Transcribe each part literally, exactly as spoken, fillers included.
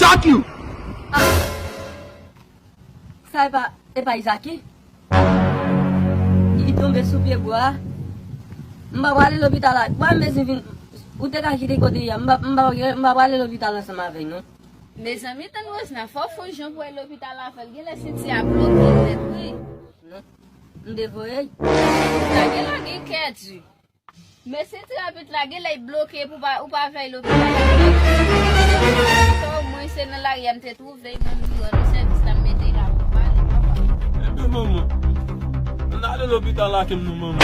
Fuck you! Sa e pa, e pa Izaki? Li tonbe sou pye bwa a. M pa prale lopital la. Bwa m bezwen vin. Ou te ka kite kote li a. M pa, m pa, m pa prale lopital ansanm avè l, non. Mezanmi, tann Rosna, fò w fè yon jan pou w al lopital avè l. Genlè senti a bloke l nèt, wi. Non. M te voye l. Sa genlè gen kè di. Men senti rapid la, genlè l bloke pou pa, ou pa veye lopital la. Sa omwen se nan lari a m te twouve l, mwen m di w, nan sèvis la m mete l la pou pale, papa. Ebyen, manman, ann ale lopital la ke m nan, manman.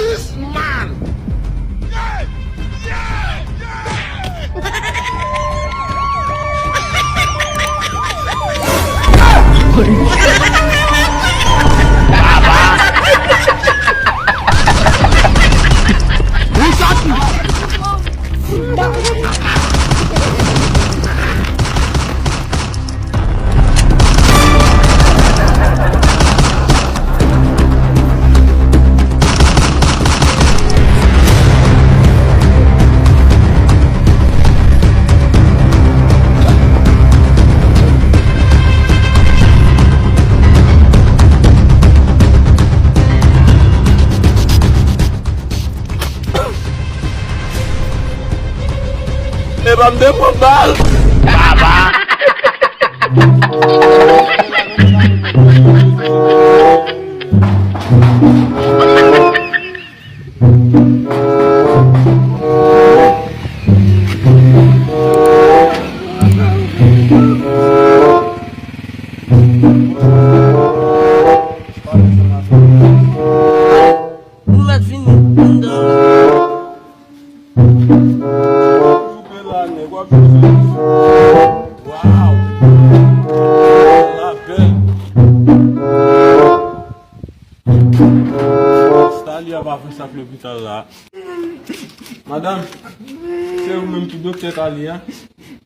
This man! Epa m te pran bal. Baba! Boulèt vini anndan. Koupe la, nèg, w ap jwe sou misye. Waw! La bèl. Stalia pa fè sa k lopital la. Madanm, se ou menm ki doktè Talia?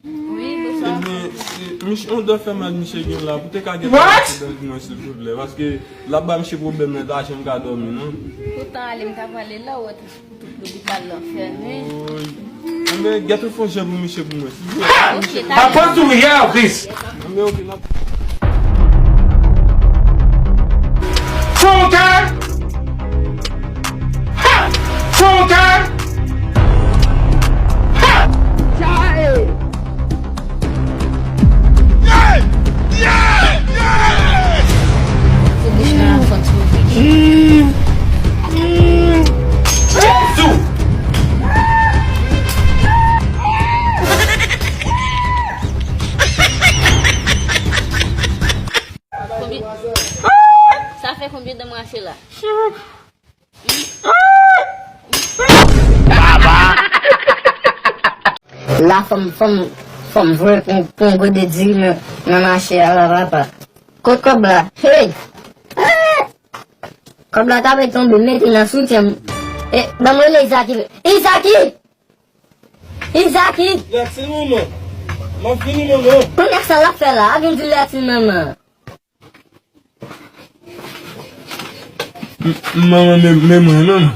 Wi, bonswa. Ebyen, si, misye, yon dò fè mal misye gen la, pou te ka gen What? Pou mwen, silvouplè, paske l ap ba misye pwoblèm nan, ta janm ka dòmi, non. Poutan ale, m ta prale la, ou wè tout, tout lopital lan fèmen. Woy. Enben, gèt ou fè yon jan pou misye pou mwen, silvouplè. Ok, ta Apre tou, yè, Kris. Enben, ok, n ap Fè yon kè! Ha! Fè yon kè! Ha! Jezou! Konbyen, sa fè konbyen dan mache la? La fò m, fò m, fò m voye pou, pou yon gode diri nan, nan mache a la, papa. Kot kòb la? Hey! Kòb la ta pe tonbe, mete nan soutyen m. E, ban m rele Izaki. Izaki! Izaki! Lèt se manman. M ap vini, manman. Kounya sa l ap fè la? A vin di lèt se manman. M, manman, men, men mwen, manman.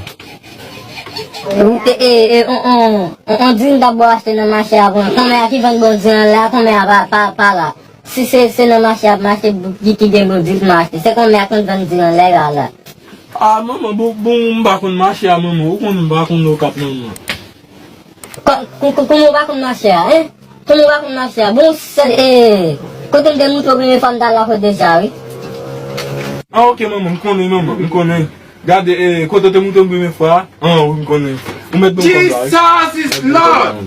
E, e, e, on, on, on, on diri m t ap ba w achte nan mache a pou mwen. Konbyen a ki vann bon diri an la, konbyen a pa, pa, pa la. Si se, se nan mache a m achte, ki, ki gen bon diri pou m achte. Se konbyen a konn vann diri an lè a la. A, manman, bon, bon, m pa konn mache a, manman. Ou konnen m pa konn Okap, manman. Kò-, kò-, kò-, kòman w pa konn mache a, en? Kòman w pa konn mache a? Bon, sèl, e, kote m te montre w premye fwa m t al lakòl deja, wi. A, ok, manman, m konnen, manman, m konnen. Gade, e, kote w te montre m premye fwa a? An, wi, m konnen. Ou mèt ban m kòb la, wi. Jesus is Lord!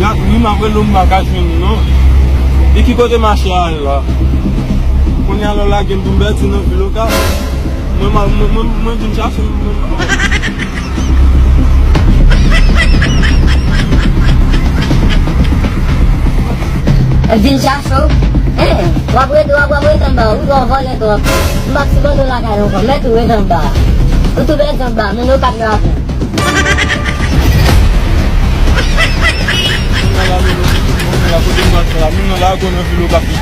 Gad, wi, m ap rele w, m pa ka jwenn ou, non. E ki kote mache a ye la? Kounye a lè w lage m pou m pèdi nan vil Okap. Mwen, mwen, mwen, mwen vin chache w, mwen. Vin chache w? Hen, w ap rete, w ap, w ap rete anba, wi, w vòlè twòp. M p ap sipòte w lakay ankò, mèt ou rete anba. Ou tou pèdi anba, moun Okap yo ap vin. Konn anvi lo ka fè.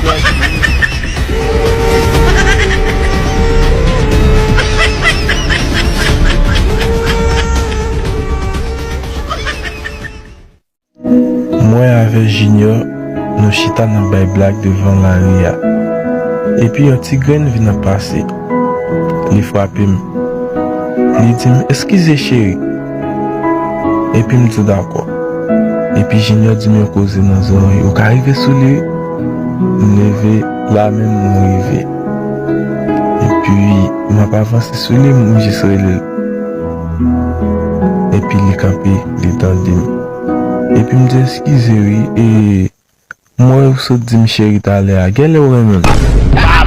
Mwen avè Junior, nou chita n ap bay blag devan lari a. Epi yon ti grenn vin ap pase. Li frape m. Li di m, "Eskize, cheri." Epi m di, "Dakò." Epi Junior di m yon koze nan zòrèy. Ou ka rive sou li, wi. M leve, la menm nou rive. Epi m ap avanse sou li, m jis rele l. Epi li kanpe, li tande m. Epi m di, "Eskize, wi, e mwen ou sot di m cheri talè a, genlè ou renmen m?"